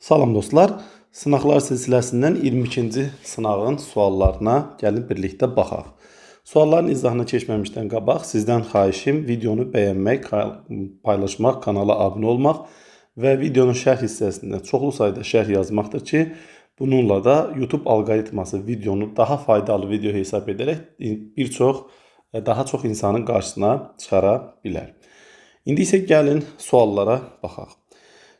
Salam dostlar. Sınaqlar silsiləsindən 22-ci sınağın suallarına gəlin birlikdə baxaq. Sualların izahına keçməmişdən qabaq sizdən xahişim videonu bəyənmək, paylaşmaq, kanala abunə olmaq və videonun şərh hissəsində çoxlu sayda şərh yazmaqdır ki, bununla da YouTube alqoritması videonu daha faydalı video hesab edərək bir çox daha çox insanın qarşısına çıxara bilər. İndi isə gəlin suallara baxaq.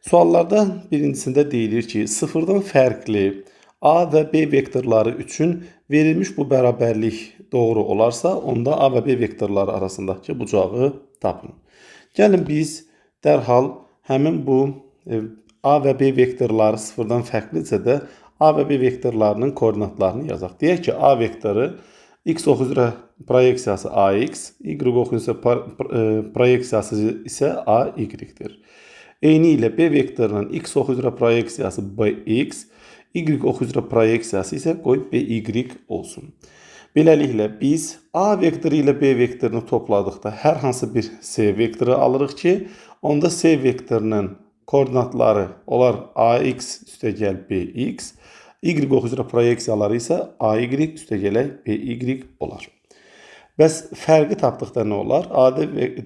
Suallarda birincisində deyilir ki, sıfırdan fərqli A və B vektorları üçün verilmiş bu bərabərlik doğru olarsa, onda A və B vektorları arasındakı bucağı tapın. Gəlin biz dərhal həmin bu A və B vektorları sıfırdan fərqlidirsə də A və B vektorlarının koordinatlarını yazaq. Deyək ki, A vektoru x oxu üzrə proyeksiyası AX, y oxu üzrə proyeksiyası isə AY-dir. Eyni ilə B vektorunun x oxu üzrə proyeksiyası BX, y oxu üzrə proyeksiyası isə qoy BY olsun. Beləliklə biz A vektoru ilə B vektorunu topladıqda hər hansı bir C vektoru alırıq ki, onda C vektorunun koordinatları olar AX üstəgəl BX, y oxu üzrə proyeksiyaları isə AY üstəgələk BY olar. Bəs fərqi tapdıqda nə olar?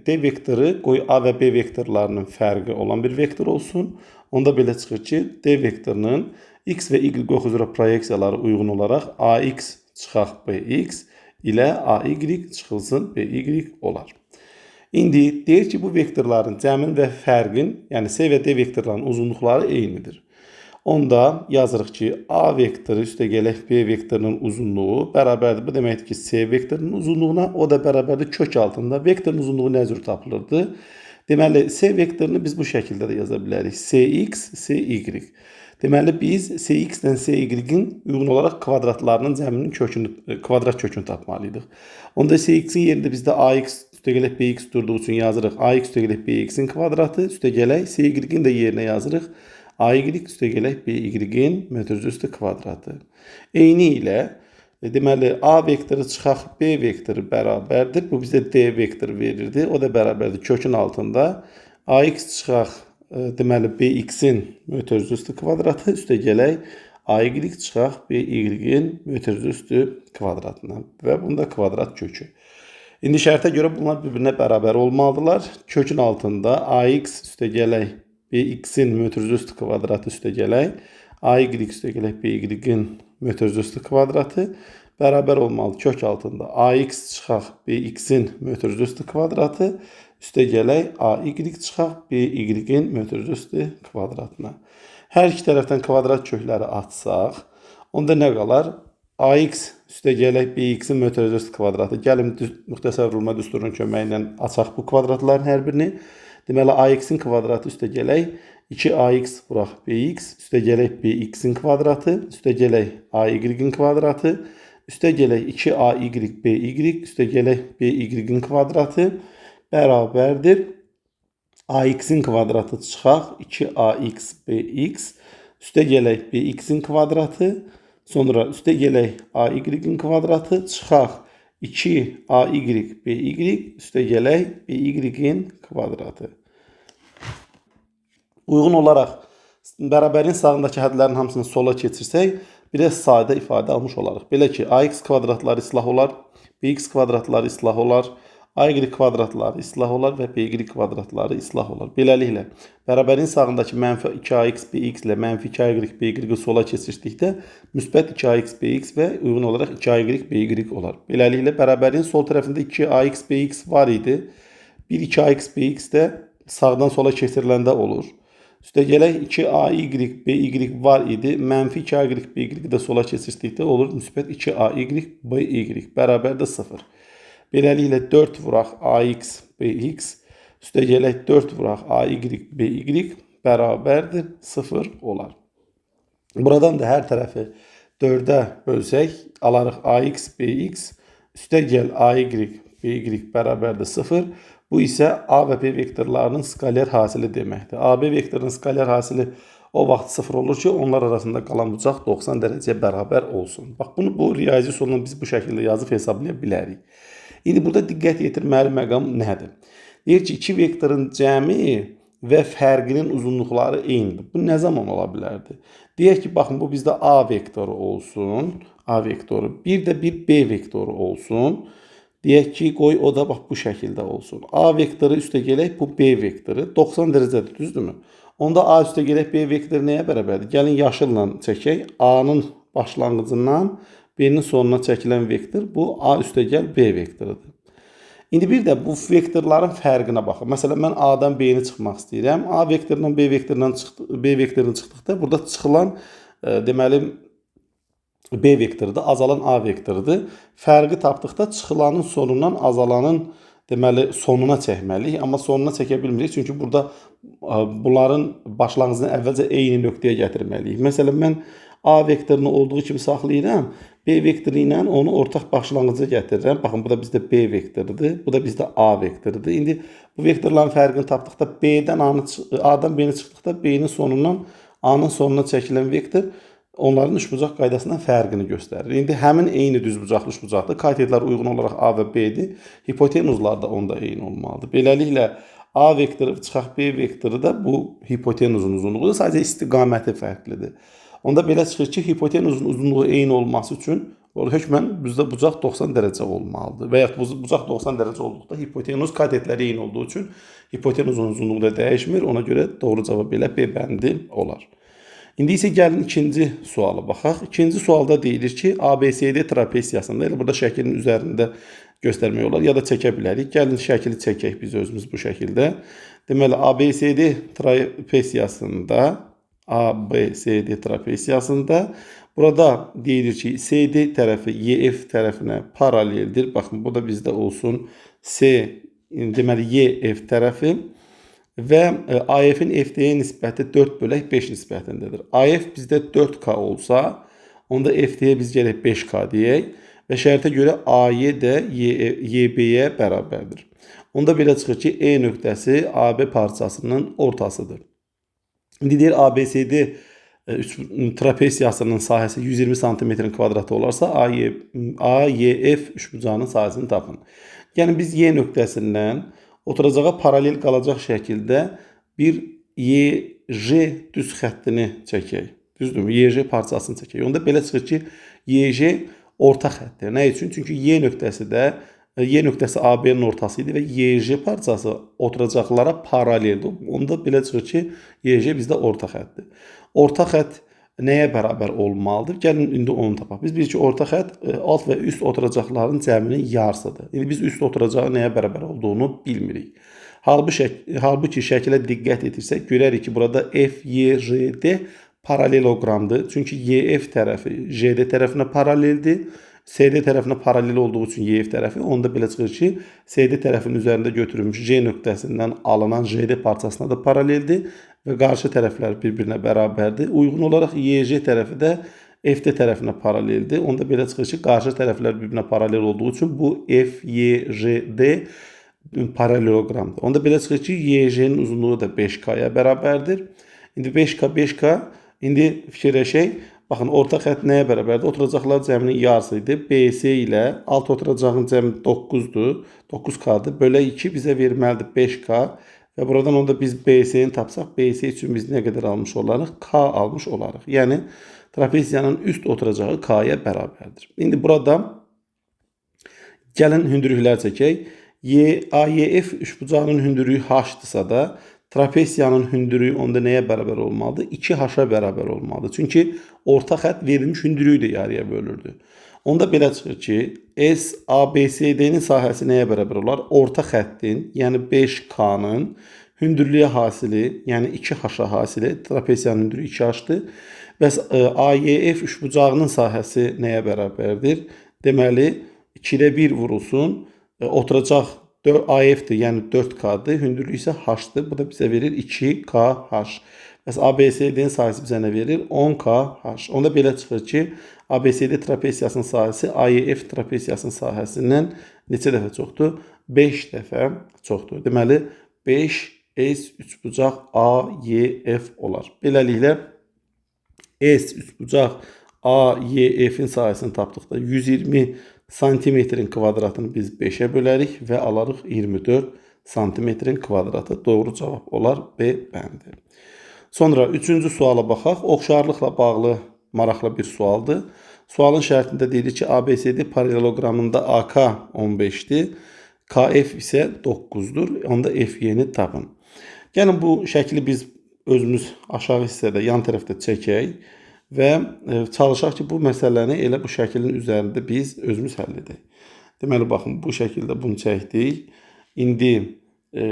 D vektoru qoy A və B vektorlarının fərqi olan bir vektor olsun. Onda belə çıxır ki, D vektorunun x və y oxu üzrə proyeksiyaları uyğun olaraq AX çıxaq BX ilə AY çıxılsın BY olar. İndi deyir ki, bu vektorların cəmin və fərqin, yəni C və D vektorlarının uzunluqları eynidir. Onda yazırıq ki, A vektoru üstəgələk B vektorunun uzunluğu bərabərdir. Bu deməkdir ki, C vektorunun uzunluğuna, o da bərabərdir kök altında. Vektorun uzunluğu nə cür tapılırdı? Deməli, C vektorunu biz bu şəkildə də yaza bilərik. CX, CY. Deməli, biz CX ilə CY-in uyğun olaraq kvadratlarının cəminin kökünü, kvadrat kökünü tapmalıydıq. Onda CX-in yerində bizdə AX üstəgələk BX durduğu üçün yazırıq. AX üstəgələk BX-in kvadratı üstəgələk CY-in də yerinə yazırıq. AY üstəgələk BY-in mötərizə kvadratı. Eyni ilə deməli A vektoru çıxaq B vektoru bərabərdir. Bu bizə D vektoru verirdi. O da bərabərdir kökün altında. AX çıxaq deməli BX-in mötərizə kvadratı üstəgələk AY çıxaq BY-in mötərizə kvadratına və bunda kvadrat kökü. İndi şərtə görə bunlar bir-birinə bərabər olmalıdırlar. Kökün altında AX üstəgələk BX-in mötərizə kvadratı üstəgələk AY üstəgələk BY-in mötərizə kvadratı bərabər olmalı kök altında AX çıxaq BX-in mötərizə kvadratı üstəgələk AY çıxaq BY-in mötərizə kvadratına. Hər iki tərəfdən kvadrat kökləri atsaq, onda nə qalar? AX üstəgələk BX-in mötərizə kvadratı. Gəlin müxtəsər vurma düsturunun köməyi ilə açaq bu kvadratların hər birini. Deməli, AX-in kvadratı üstəgələk 2AX vuraq BX üstəgələk BX-in kvadratı üstəgələk AY-in kvadratı üstəgələk 2AY BY üstəgələk BY-in kvadratı bərabərdir. AX-in kvadratı çıxaq 2AX BX üstəgələk BX-in kvadratı, sonra üstəgələk AY-in kvadratı çıxaq 2AY BY üstəgələk BY-in kvadratı. Uyğun olaraq bərabərin sağındakı hədlərin hamısını sola keçirsək, biraz sadə ifadə almış olarıq. Belə ki, AX kvadratları islah olar, BX kvadratları islah olar, AY kvadratları islah olar və BY kvadratları islah olar. Beləliklə, bərabərin sağındakı mənfi 2AX BX ilə mənfi 2AY BY-i sola keçirdikdə müsbət 2AX BX və uyğun olaraq 2AY BY olar. Beləliklə, bərabərin sol tərəfində 2AX BX var idi. Bir 2AX BX də sağdan sola keçiriləndə olur. Üstəgələk 2AY BY var idi. Mənfi 2AY BY də sola keçirdikdə olur müsbət 2AY BY bərabər də 0. Beləliklə 4 vuraq AX BX üstəgələk 4 vuraq AY BY bərabərdir 0 olar. Buradan da hər tərəfi 4-ə bölsək alarıq AX BX üstəgəl AY BY bərabərdir 0. Bu isə A və B vektorlarının skaler hasili deməkdir. AB vektorunun skaler hasili o vaxt 0 olur ki, onlar arasında qalan bucaq 90 dərəcəyə bərabər olsun. Bax, bunu bu riyazi üsulla biz bu şəkildə yazıb hesablaya bilərik. İndi burada diqqət yetirməli məqam nədir? Deyir ki, iki vektorun cəmi və fərqinin uzunluqları eynidir. Bu nə zaman ola bilərdi? Deyək ki, baxın, bu bizdə A vektoru olsun. A vektoru. Bir də bir B vektoru olsun. Deyək ki, qoy o da bax bu şəkildə olsun. A vektoru üstə gələk, bu B vektoru 90 dərəcədir, düzdürmü? Onda A üstə gələk, B vektoru nəyə bərabərdir? Gəlin yaşılla çəkək. A-nın başlanğıcından B-nin sonuna çəkilən vektor bu A üstə gəl B vektorudur. İndi bir də bu vektorların fərqinə baxın. Məsələn, mən A-dan B-ni çıxmaq istəyirəm. A vektorundan B vektorundan çıxdı, B vektorunu çıxdıqda burada çıxılan deməli B vektorudur, azalan A vektorudur. Fərqi tapdıqda çıxılanın sonundan azalanın deməli sonuna çəkməliyik, amma sonuna çəkə bilmirik çünki burada bunların başlanğıcını əvvəlcə eyni nöqtəyə gətirməliyik. Məsələn, mən A vektorunu olduğu kimi saxlayıram. B vektoru ilə onu ortaq başlanğıca gətirirəm. Baxın, bu da bizdə B vektorudur, bu da bizdə A vektorudur. İndi bu vektorların fərqini tapdıqda B-dən A-dan B-ni çıxdıqda B-nin sonundan A-nın sonuna çəkilən vektor onların üçbucaq qaydasından fərqini göstərir. İndi həmin eyni düzbucaqlı üçbucaqdır. Katetlər uyğun olaraq A və B-dir. Hipotenuzlar da onda eyni olmalıdır. Beləliklə A vektoru çıxaq B vektoru da bu hipotenuzun uzunluğudur. Sadəcə istiqaməti fərqlidir. Onda belə çıxır ki, hipotenuzun uzunluğu eyni olması üçün hökmən bizdə bucaq 90 dərəcə olmalıdır. Və yaxud bucaq 90 dərəcə olduqda hipotenuz katetləri eyni olduğu üçün hipotenuzun uzunluğu da dəyişmir. Ona görə doğru cavab belə B bəndi olar. İndi isə gəlin ikinci suala baxaq. İkinci sualda deyilir ki, ABCD trapesiyasında, elə burada şəklin üzərində göstərmək olar ya da çəkə bilərik. Gəlin şəkli çəkək biz özümüz bu şəkildə. Deməli, ABCD trapesiyasında ABCD trapesiyasında burada deyilir ki, CD tərəfi EF tərəfinə paraleldir. Baxın, bu da bizdə olsun C, deməli EF tərəfi və AF-in FD-yə nisbəti 4/5 nisbətindədir. AF bizdə 4K olsa, onda FD-yə biz gələk 5K deyək və şərtə görə AY də YB-yə bərabərdir. Onda belə çıxır ki, E nöqtəsi AB parçasının ortasıdır. İndi deyir ABCD trapesiyasının sahəsi 120 sm kvadratı olarsa AYF üçbucağının sahəsini tapın. Yəni biz Y nöqtəsindən oturacağa paralel qalacaq şəkildə bir YJ düz xəttini çəkək. Düzdürmü? YJ parçasını çəkək. Onda belə çıxır ki, YJ orta xəttdir. Nə üçün? Çünki Y nöqtəsi də Y nöqtəsi AB-nin ortası idi və YJ parçası oturacaqlara paraleldir. Onda belə çıxır ki, YJ bizdə orta xəttdir. Orta xətt nəyə bərabər olmalıdır? Gəlin indi onu tapaq. Biz bilirik ki, orta xətt alt və üst oturacaqların cəminin yarısıdır. İndi biz üst oturacağın nəyə bərabər olduğunu bilmirik. Halbuki şəkilə diqqət etirsək, görərik ki, burada FYJD paraleloqramdır. Çünki YF tərəfi JD tərəfinə paraleldir. CD tərəfinə paralel olduğu üçün YF tərəfi, onda belə çıxır ki, CD tərəfinin üzərində götürülmüş J nöqtəsindən alınan JD parçasına da paraleldir və qarşı tərəflər bir-birinə bərabərdir. Uyğun olaraq YJ tərəfi də FD tərəfinə paraleldir. Onda belə çıxır ki, qarşı tərəflər bir-birinə paralel olduğu üçün bu FYJD paraleloqramdır. Onda belə çıxır ki, YJ-nin uzunluğu da 5K-ya bərabərdir. İndi 5K, 5K, indi fikirləşək. Baxın, orta xətt nəyə bərabərdir? Oturacaqlar cəminin yarısı idi. BC ilə alt oturacağın cəmi 9-dur. 9K-dır. Bölə 2 bizə verməlidir 5K. Və buradan onda biz BC-ni tapsaq, BC üçün biz nə qədər almış olarıq? K almış olarıq. Yəni, trapesiyanın üst oturacağı K-ya bərabərdir. İndi burada gəlin hündürlüklər çəkək. AYF üçbucağının hündürlüyü H-dırsa da, trapesiyanın hündürlüyü onda nəyə bərabər olmalıdır? 2H-a bərabər olmalıdır. Çünki orta xətt verilmiş hündürlüyü də yarıya bölürdü. Onda belə çıxır ki, SABCD-nin sahəsi nəyə bərabər olar? Orta xəttin, yəni 5K-nın hündürlüyə hasili, yəni 2H-a hasili, trapesiyanın hündürlüyü 2H-dır. Bəs AYF üçbucağının sahəsi nəyə bərabərdir? Deməli, 2-də 1 vurulsun, oturacaq AF-dir, yəni 4K-dır, hündürlüyü isə H-dır. Bu da bizə verir 2KH. Bəs ABCD-nin sahəsi bizə nə verir? 10KH. Onda belə çıxır ki, ABCD trapesiyasının sahəsi AYF trapesiyasının sahəsindən neçə dəfə çoxdur? 5 dəfə çoxdur. Deməli, 5 S üçbucaq AYF olar. Beləliklə, S üçbucaq AYF-in sahəsini tapdıqda 120 santimetrin kvadratını biz 5-ə bölərik və alarıq 24 santimetrin kvadratı. Doğru cavab olar B bəndi. Sonra üçüncü suala baxaq. Oxşarlıqla bağlı maraqlı bir sualdır. Sualın şərtində deyilir ki, ABCD paralleloqramında AK 15-dir, KF isə 9-dur. Onda FY-ni tapın. Gəlin bu şəkli biz özümüz aşağı hissədə, yan tərəfdə çəkək və çalışaq ki, bu məsələni elə bu şəklin üzərində biz özümüz həll edək. Deməli, baxın, bu şəkildə bunu çəkdik. İndi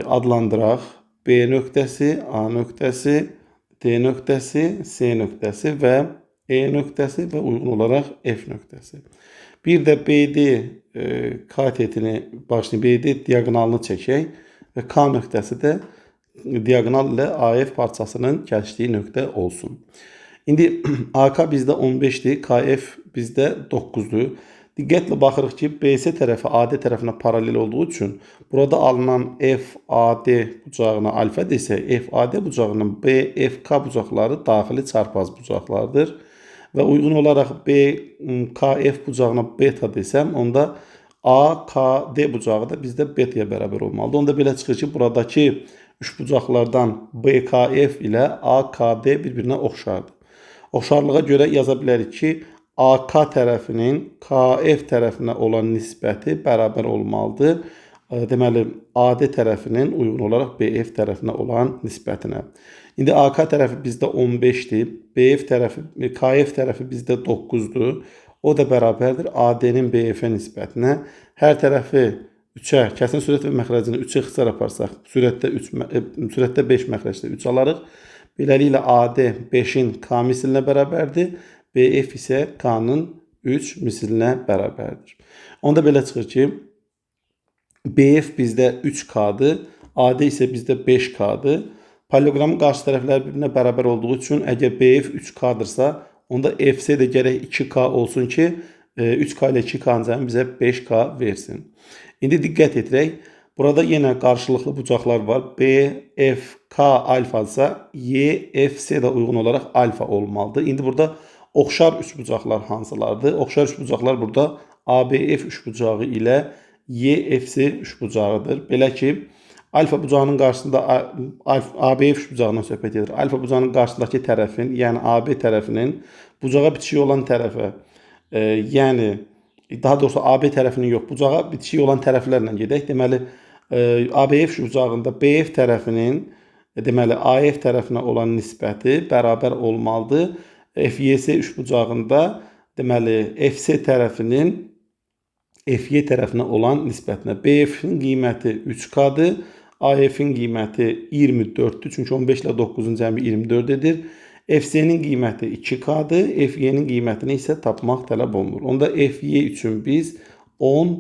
adlandıraq B nöqtəsi, A nöqtəsi, D nöqtəsi, C nöqtəsi və E nöqtəsi və uyğun olaraq F nöqtəsi. Bir də BD katetini, başlayın, BD diaqonalını çəkək və K nöqtəsi də diaqonal ilə AF parçasının kəsdiyi nöqtə olsun. İndi AK bizdə 15-dir, KF bizdə 9-dur. Diqqətlə baxırıq ki, BC tərəfi AD tərəfinə paralel olduğu üçün burada alınan FAD bucağına alfa desək, FAD bucağının BFK bucaqları daxili çarpaz bucaqlardır. Və uyğun olaraq BKF bucağına beta desəm, onda AKD bucağı da bizdə betaya bərabər olmalıdır. Onda belə çıxır ki, buradakı üç bucaqlardan BKF ilə AKD bir-birinə oxşardır. Oxşarlığa görə yaza bilərik ki, AK tərəfinin KF tərəfinə olan nisbəti bərabər olmalıdır. Deməli, AD tərəfinin uyğun olaraq BF tərəfinə olan nisbətinə. İndi AK tərəfi bizdə 15-dir, BF tərəfi, KF tərəfi bizdə 9-dur. O da bərabərdir AD-nin BF-ə nisbətinə. Hər tərəfi 3-ə, kəsin sürət və məxrəcini 3-ə ixtisar aparsaq, sürətdə 3, sürətdə 5, məxrəcdə 3 alarıq. Beləliklə AD 5-in K mislinə bərabərdir. BF isə K-nın 3 mislinə bərabərdir. Onda belə çıxır ki, BF bizdə 3K-dır, AD isə bizdə 5K-dır. Paralleloqramın qarşı tərəfləri bir-birinə bərabər olduğu üçün əgər BF 3K-dırsa, onda FC də gərək 2K olsun ki, 3K ilə 2K-nın cəmi bizə 5K versin. İndi diqqət edirək. Burada yenə qarşılıqlı bucaqlar var. BFK alfadırsa, YFC də uyğun olaraq alfa olmalıdır. İndi burada oxşar üçbucaqlar hansılardır? Oxşar üçbucaqlar burada ABF üçbucağı ilə YFC üçbucağıdır. Belə ki, alfa bucağının qarşısında ABF üçbucağından söhbət edir. Alfa bucağının qarşısındakı tərəfin, yəni AB tərəfinin bucağa bitişik olan tərəfə, yəni daha doğrusu AB tərəfinin yox, bucağa bitişik olan tərəflərlə gedək. Deməli, ABF üçbucağında BF tərəfinin, deməli AF tərəfinə olan nisbəti bərabər olmalıdır. FYC üçbucağında, deməli FC tərəfinin FY tərəfinə olan nisbətinə. BF-in qiyməti 3K-dır. AF-in qiyməti 24-dür. Çünki 15 ilə 9-un cəmi 24 edir. FC-nin qiyməti 2K-dır. FY-nin qiymətini isə tapmaq tələb olunur. Onda FY üçün biz 10,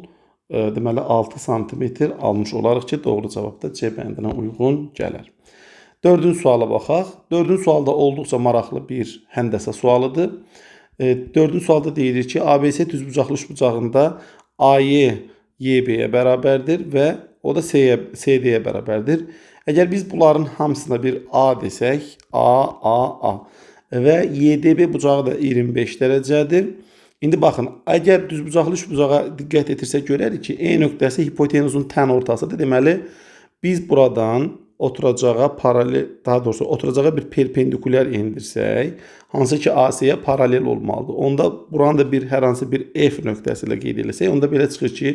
deməli 6 sm almış olarıq ki, doğru cavab da C bəndinə uyğun gələr. Dördüncü suala baxaq. Dördüncü sual da olduqca maraqlı bir həndəsə sualıdır. Dördüncü sualda deyilir ki, ABC düzbucaqlı üçbucağında AY YB-yə bərabərdir və o da CD-yə bərabərdir. Əgər biz bunların hamısına bir A desək, A, A, A və YDB bucağı da 25 dərəcədir. İndi baxın, əgər düzbucaqlı üçbucağa diqqət etirsək görərik ki, E nöqtəsi hipotenuzun tən ortasıdır. Deməli, biz buradan oturacağa paralel, daha doğrusu oturacağa bir perpendikulyar endirsək, hansı ki AC-yə paralel olmalıdır. Onda buranı da bir hər hansı bir F nöqtəsi ilə qeyd eləsək, onda belə çıxır ki,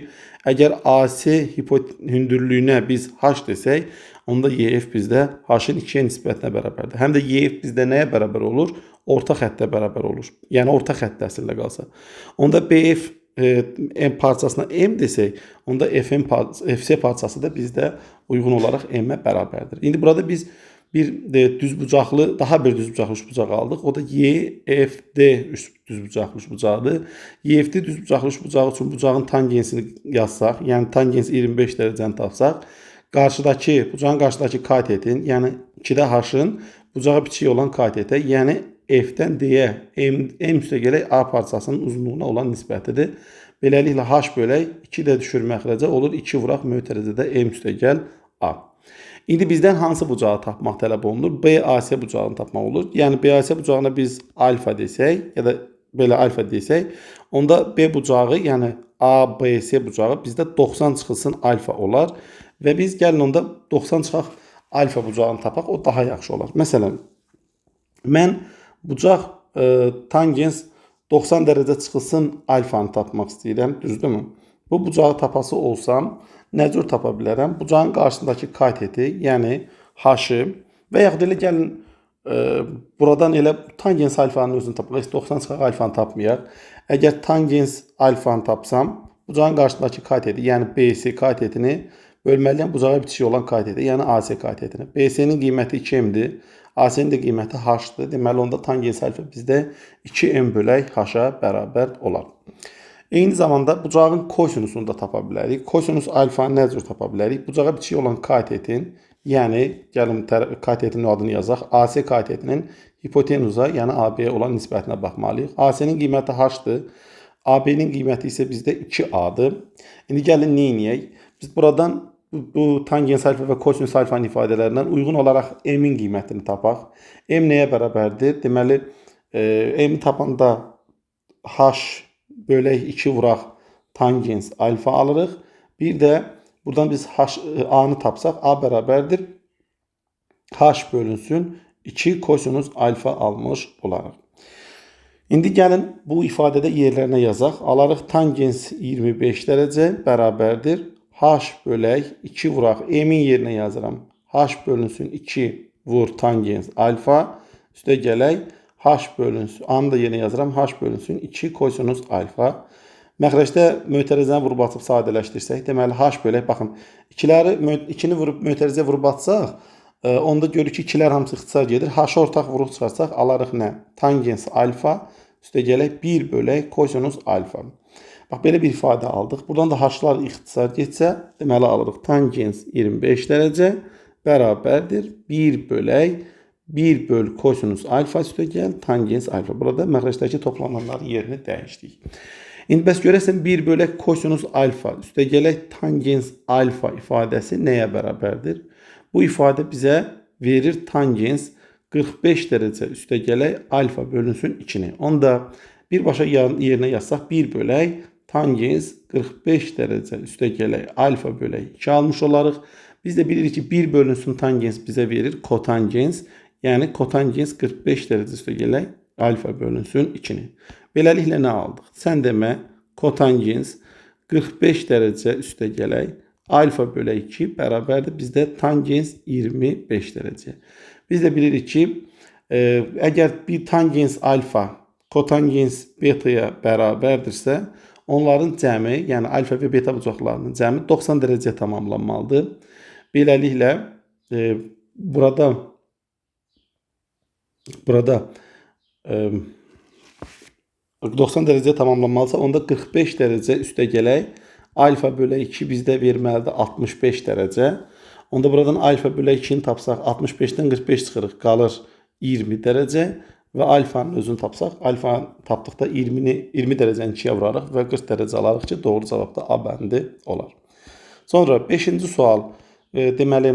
əgər AC hündürlüyünə biz H desək, onda YF bizdə H-ın 2-yə nisbətinə bərabərdir. Həm də YF bizdə nəyə bərabər olur? Orta xəttə bərabər olur. Yəni orta xəttə əslində qalsa. Onda BF M parçasına M desək, onda FM FC parçası da bizdə uyğun olaraq M-ə bərabərdir. İndi burada biz bir düzbucaqlı, daha bir düzbucaqlı üçbucaq aldıq. O da YFD düzbucaqlı üçbucağıdır. YFD düzbucaqlı üçbucağı üçün bucağın tangensini yazsaq, yəni tangens 25 dərəcəni tapsaq, qarşıdakı bucağın qarşıdakı katetin, yəni 2-də H-ın bucağa bitişik olan katetə, yəni F-dən D-yə M üstə gələk A parçasının uzunluğuna olan nisbətidir. Beləliklə H bölək 2 də düşür məxrəcə olur 2 vuraq mötərizədə M üstə gəl A. İndi bizdən hansı bucağı tapmaq tələb olunur? BAC bucağını tapmaq olur. Yəni BAC bucağına biz alfa desək ya da belə alfa desək, onda B bucağı, yəni ABC bucağı bizdə 90 çıxılsın alfa olar. Və biz gəlin onda 90 çıxaq alfa bucağını tapaq, o daha yaxşı olar. Məsələn, mən bucaq tangens 90 dərəcə çıxılsın alfanı tapmaq istəyirəm, düzdürmü? Bu bucağı tapası olsam, nə cür tapa bilərəm? Bucağın qarşısındakı kateti, yəni h-ı və yaxud elə gəlin buradan elə tangens alfanın özünü tapaq. 90 çıxaq alfanı tapmayaq. Əgər tangens alfanı tapsam, bucağın qarşısındakı kateti, yəni BC katetini bölməliyəm bucağa bitişik olan kateti, yəni AC katetini. BC-nin qiyməti 2m-dir. AC-nin də qiyməti h-dır. Deməli, onda tangens alfa bizdə 2m bölək h-a bərabər olar. Eyni zamanda bucağın kosinusunu da tapa bilərik. Kosinus alfanı nə cür tapa bilərik? Bucağa bitişik olan katetin, yəni gəlin katetin adını yazaq. AC katetinin hipotenuza, yəni AB-yə olan nisbətinə baxmalıyıq. AC-nin qiyməti h-dır. AB-nin qiyməti isə bizdə 2A-dır. İndi gəlin nə edək? Biz buradan bu tangens alfa və kosinus alfanın ifadələrindən uyğun olaraq m-in qiymətini tapaq. M nəyə bərabərdir? Deməli, m-i tapanda h bölək 2 vuraq tangens alfa alırıq. Bir də buradan biz a-nı tapsaq, a bərabərdir h bölünsün 2 kosinus alfa almış olarıq. İndi gəlin bu ifadədə yerlərinə yazaq. Alarıq tangens 25 dərəcə bərabərdir h bölək 2 vuraq. M-in yerinə yazıram. H bölünsün 2 vur tangens alfa. Üstə gələk h bölünsün. A-nı da yerinə yazıram. H bölünsün 2 kosinus alfa. Məxrəcdə mötərizəni vurub atıb sadələşdirsək, deməli h bölək, baxın, 2-ni vurub mötərizəyə vurub atsaq, onda görürük ki, 2-lər hamısı ixtisar gedir. H-a ortaq vuruq çıxarsaq, alarıq nə? Tangens alfa, üstə gələk 1 bölək kosinus alfa. Bax, belə bir ifadə aldıq. Buradan da h-lar ixtisar getsə, deməli alırıq tangens 25 dərəcə bərabərdir 1 bölək 1 böl kosinus alfa üstə gəl tangens alfa. Burada məxrəcdəki toplananların yerini dəyişdik. İndi bəs görəsən 1 bölək kosinus alfa üstə gələk tangens alfa ifadəsi nəyə bərabərdir? Bu ifadə bizə verir tangens 45 dərəcə üstə gələk alfa bölünsün 2-ni. Onda birbaşa yerinə yazsaq 1 bölək tangens 45 dərəcə üstə gələk alfa bölək 2 almış olarıq. Biz də bilirik ki 1 bölünsün tangens bizə verir kotangens. Yəni kotangens 45 dərəcə üstə gələk alfa bölünsün 2-ni. Beləliklə nə aldıq? Sən demə kotangens 45 dərəcə üstə gələk alfa bölək 2 bərabərdir bizdə tangens 25 dərəcə. Biz də bilirik ki, əgər bir tangens alfa kotangens betaya bərabərdirsə, onların cəmi, yəni alfa və beta bucaqlarının cəmi 90 dərəcəyə tamamlanmalıdır. Beləliklə burada 90 dərəcəyə tamamlanmalısa, onda 45 dərəcə üstə gələk. Alfa bölək 2 bizdə verməlidir 65 dərəcə. Onda buradan alfa bölək 2-ni tapsaq, 65-dən 45 çıxırıq, qalır 20 dərəcə və alfanın özünü tapsaq, alfanı tapdıqda 20 dərəcəni 2-yə vurarıq və 40 dərəcə alarıq ki, doğru cavab da A bəndi olar. Sonra 5-ci sual, deməli,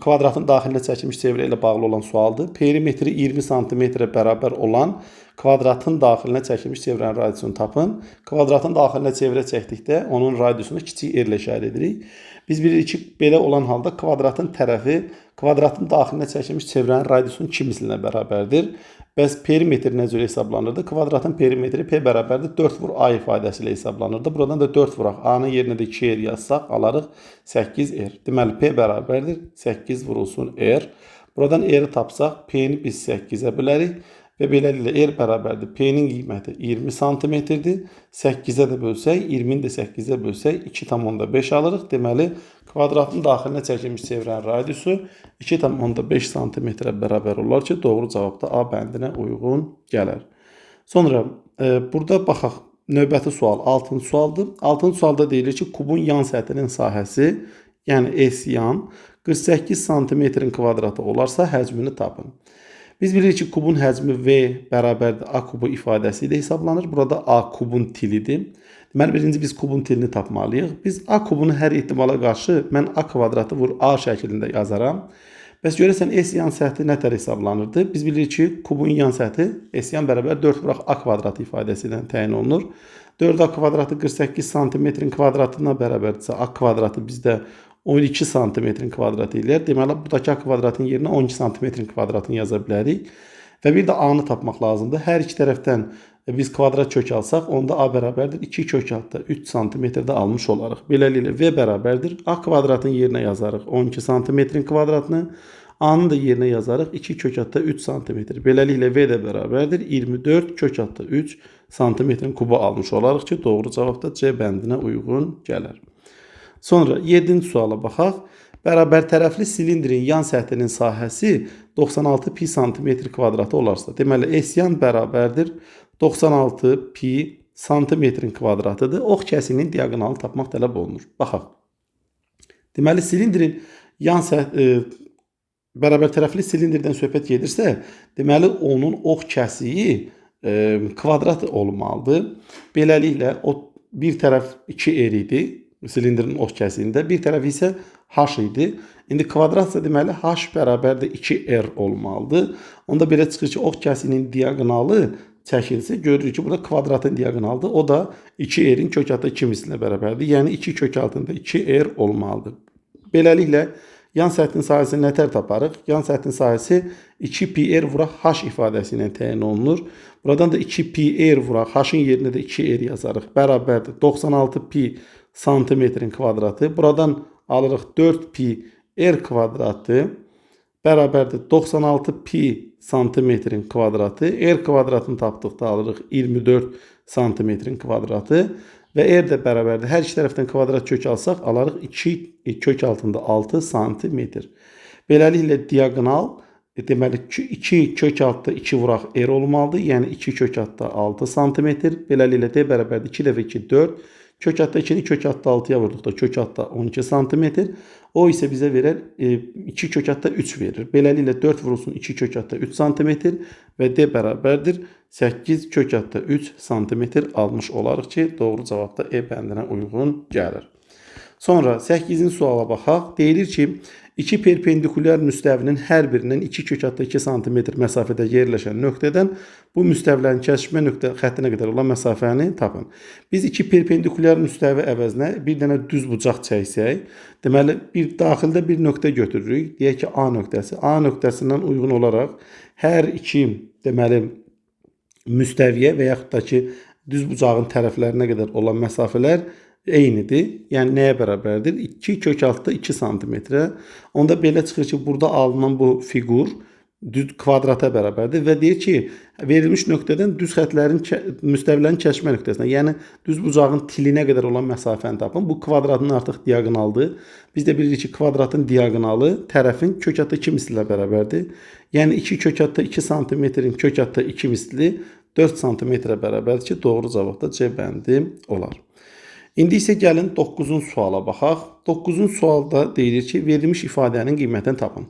kvadratın daxilinə çəkilmiş çevrə ilə bağlı olan sualdır. Perimetri 20 sm-ə bərabər olan kvadratın daxilinə çəkilmiş çevrənin radiusunu tapın. Kvadratın daxilinə çevrə çəkdikdə onun radiusunu kiçik r ilə işarə edirik. Biz bilirik ki, belə olan halda kvadratın tərəfi kvadratın daxilinə çəkilmiş çevrənin radiusunun 2 mislinə bərabərdir. Bəs perimetr nə cür hesablanırdı? Kvadratın perimetri P bərabərdir 4 vur A ifadəsi ilə hesablanırdı. Buradan da 4 vuraq. A-nın yerinə də 2R yazsaq, alarıq 8R. Deməli, P bərabərdir 8 vurulsun R. Buradan R-i tapsaq, P-ni biz 8-ə bölərik. Və beləliklə R bərabərdir. P-nin qiyməti 20 santimetrdir. 8-ə də bölsək, 20-ni də 8-ə bölsək 2,5 alırıq. Deməli, kvadratın daxilinə çəkilmiş çevrənin radiusu 2,5 santimetrə bərabər olar ki, doğru cavab da A bəndinə uyğun gələr. Sonra burada baxaq, növbəti sual 6-cı sualdır. 6-cı sualda deyilir ki, kubun yan səthinin sahəsi, yəni S yan 48 santimetrin kvadratı olarsa həcmini tapın. Biz bilirik ki, kubun həcmi V bərabərdir A kubu ifadəsi ilə hesablanır. Burada A kubun tilidir. Deməli, birinci biz kubun tilini tapmalıyıq. Biz A kubunu hər ehtimala qarşı mən A kvadratı vur A şəklində yazaram. Bəs görəsən S yan səthi nə tər hesablanırdı? Biz bilirik ki, kubun yan səthi S yan bərabər 4 vuraq A kvadratı ifadəsi ilə təyin olunur. 4A kvadratı 48 santimetrin kvadratına bərabərdirsə, A kvadratı bizdə 12 santimetrin kvadratı eləyər. Deməli, buradakı A kvadratın yerinə 12 santimetrin kvadratını yaza bilərik. Və bir də A-nı tapmaq lazımdır. Hər iki tərəfdən biz kvadrat kök alsaq, onda A bərabərdir 2 kök altda 3 santimetrdə almış olarıq. Beləliklə V bərabərdir. A kvadratın yerinə yazarıq 12 santimetrin kvadratını. A-nın da yerinə yazarıq 2 kök altda 3 santimetr. Beləliklə V də bərabərdir 24 kök altda 3 santimetrin kubu almış olarıq ki, doğru cavab da C bəndinə uyğun gələr. Sonra 7-ci suala baxaq. Bərabər tərəfli silindrin yan səthinin sahəsi 96 pi santimetr kvadratı olarsa, deməli S yan bərabərdir 96 pi santimetrin kvadratıdır. Ox kəsiyinin diaqonalını tapmaq tələb olunur. Baxaq. Deməli silindrin yan səth bərabər tərəfli silindrdən söhbət gedirsə, deməli onun ox kəsiyi kvadrat olmalıdır. Beləliklə o bir tərəf 2 r idi silindrin ox kəsiyində, bir tərəf isə h idi. İndi kvadratsa deməli h bərabərdir 2r olmalıdır. Onda belə çıxır ki, ox kəsiyinin diaqonalı çəkilsə, görürük ki, burada kvadratın diaqonalıdır. O da 2r-in kök altında 2 mislinə bərabərdir. Yəni 2 kök altında 2r olmalıdır. Beləliklə yan səthin sahəsini nətər taparıq? Yan səthin sahəsi 2 pi r vuraq h ifadəsi ilə təyin olunur. Buradan da 2 pi r vuraq h-ın yerinə də 2r yazarıq. Bərabərdir 96 pi santimetrin kvadratı. Buradan alırıq 4 pi r kvadratı bərabərdir 96 pi santimetrin kvadratı. R kvadratını tapdıqda alırıq 24 santimetrin kvadratı və r də bərabərdir. Hər iki tərəfdən kvadrat kök alsaq alarıq 2 kök altında 6 santimetr. Beləliklə diaqonal deməli 2 kök altında 2 vuraq r olmalıdır. Yəni 2 kök altında 6 santimetr. Beləliklə d bərabərdir 2 dəfə 2 4. Kök altda 2-ni kök altda 6-ya vurduqda kök altda 12 santimetr. O isə bizə verər 2 kök altda 3 verir. Beləliklə 4 vurulsun 2 kök altda 3 santimetr və D bərabərdir 8 kök altda 3 santimetr almış olarıq ki, doğru cavab da E bəndinə uyğun gəlir. Sonra 8-ci suala baxaq. Deyilir ki, iki perpendikulyar müstəvinin hər birindən 2 kök altda 2 santimetr məsafədə yerləşən nöqtədən bu müstəvilərin kəsişmə nöqtə xəttinə qədər olan məsafəni tapın. Biz iki perpendikulyar müstəvi əvəzinə bir dənə düz bucaq çəksək, deməli bir daxildə bir nöqtə götürürük. Deyək ki, A nöqtəsi. A nöqtəsindən uyğun olaraq hər iki deməli müstəviyə və yaxud da ki, düz bucağın tərəflərinə qədər olan məsafələr eynidir. Yəni nəyə bərabərdir? 2 kök altda 2 santimetrə. Onda belə çıxır ki, burada alınan bu fiqur düz kvadrata bərabərdir və deyir ki, verilmiş nöqtədən düz xətlərin müstəvilərin kəsişmə nöqtəsinə, yəni düz bucağın tilinə qədər olan məsafəni tapın. Bu kvadratın artıq diaqonalıdır. Biz də bilirik ki, kvadratın diaqonalı tərəfin kök altda 2 mislinə bərabərdir. Yəni 2 kök altda 2 santimetrin kök altda 2 misli 4 santimetrə bərabərdir ki, doğru cavab da C bəndi olar. İndi isə gəlin 9-cu suala baxaq. 9-cu sualda deyilir ki, verilmiş ifadənin qiymətini tapın.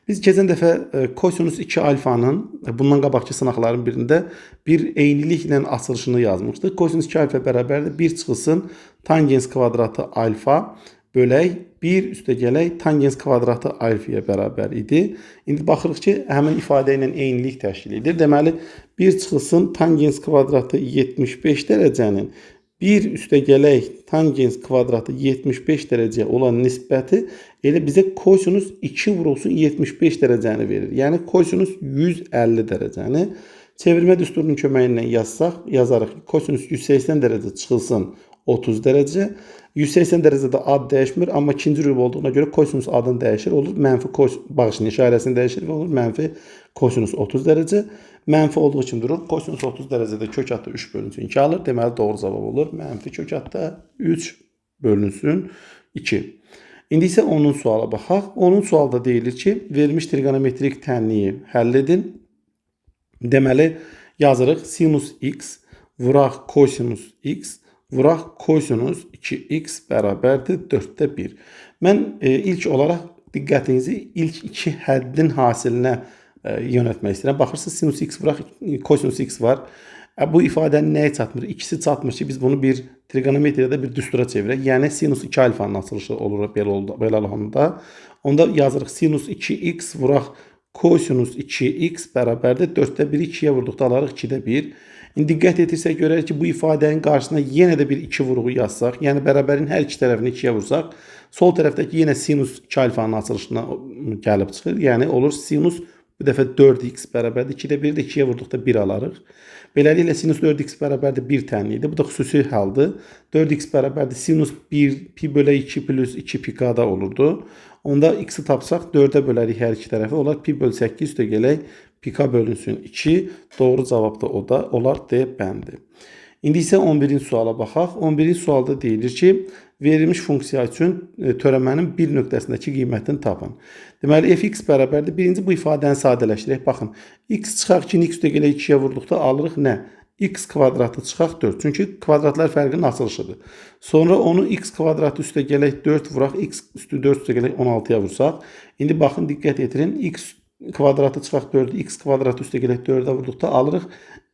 Biz keçən dəfə kosinus 2 alfanın bundan qabaqki sınaqların birində bir eyniliklə açılışını yazmışdıq. Kosinus 2 alfa bərabərdir 1 çıxılsın tangens kvadratı alfa bölək 1 üstə gələk tangens kvadratı alfaya bərabər idi. İndi baxırıq ki, həmin ifadə ilə eynilik təşkil edir. Deməli, 1 çıxılsın tangens kvadratı 75 dərəcənin 1 üstə gələk tangens kvadratı 75 dərəcəyə olan nisbəti elə bizə kosinus 2 vurulsun 75 dərəcəni verir. Yəni kosinus 150 dərəcəni. Çevirmə düsturunun köməyi ilə yazsaq, yazarıq ki, kosinus 180 dərəcə çıxılsın 30 dərəcə. 180 dərəcədə ad dəyişmir, amma ikinci rüb olduğuna görə kosinus adını dəyişir. Olur mənfi bağışlayın, işarəsini dəyişir və olur mənfi kosinus 30 dərəcə. Mənfi olduğu üçün durur. Kosinus 30 dərəcədə kök altda 3 bölünsün 2 alır. Deməli doğru cavab olur. Mənfi kök altda 3 bölünsün 2. İndi isə 10-cu suala baxaq. 10-cu sualda deyilir ki, verilmiş trigonometrik tənliyi həll edin. Deməli yazırıq sinus x vuraq kosinus x vuraq kosinus 2x bərabərdir 4-də 1. Mən ilk olaraq diqqətinizi ilk iki həddin hasilinə yönəltmək istəyirəm. Baxırsınız sinus x vuraq kosinus x var. Bu ifadənin nəyə çatmır? İkisi çatmır ki, biz bunu bir trigonometriyada bir düstura çevirək. Yəni sinus 2 alfanın açılışı olur belə olanda. Onda yazırıq sinus 2x vuraq Kosinus 2x bərabərdir 4-də 1-i 2-yə vurduqda alarıq 2-də 1. İndi diqqət etirsək görərik ki, bu ifadənin qarşısına yenə də bir 2 vuruğu yazsaq, yəni bərabərin hər iki tərəfini 2-yə vursaq, sol tərəfdəki yenə sinus 2 alfanın açılışına gəlib çıxır. Yəni olur sinus bu dəfə 4x bərabərdir 2-də 1-i də 2-yə vurduqda 1 alarıq. Beləliklə sinus 4x bərabərdir 1 tənlidir. Bu da xüsusi haldır. 4x bərabərdir sinus 1 pi bölə 2 plus 2 pi k-da olurdu. Onda x-i tapsaq 4-ə bölərik hər iki tərəfi. Olar pi böl 8 üstə gələk pi k bölünsün 2. Doğru cavab da o da olar D bəndi. İndi isə 11-ci suala baxaq. 11-ci sualda deyilir ki, verilmiş funksiya üçün törəmənin bir nöqtəsindəki qiymətini tapın. Deməli, fx bərabərdir. Birinci bu ifadəni sadələşdirək. Baxın, x çıxaq 2-ni x üstə gələk 2-yə vurduqda alırıq nə? X kvadratı çıxaq 4. Çünki kvadratlar fərqinin açılışıdır. Sonra onu x kvadratı üstə gələk 4 vuraq. X üstü 4 üstə gələk 16-ya vursaq. İndi baxın, diqqət yetirin. X kvadratı çıxaq 4-ü, x kvadratı üstə gələk 4-ə vurduqda alırıq.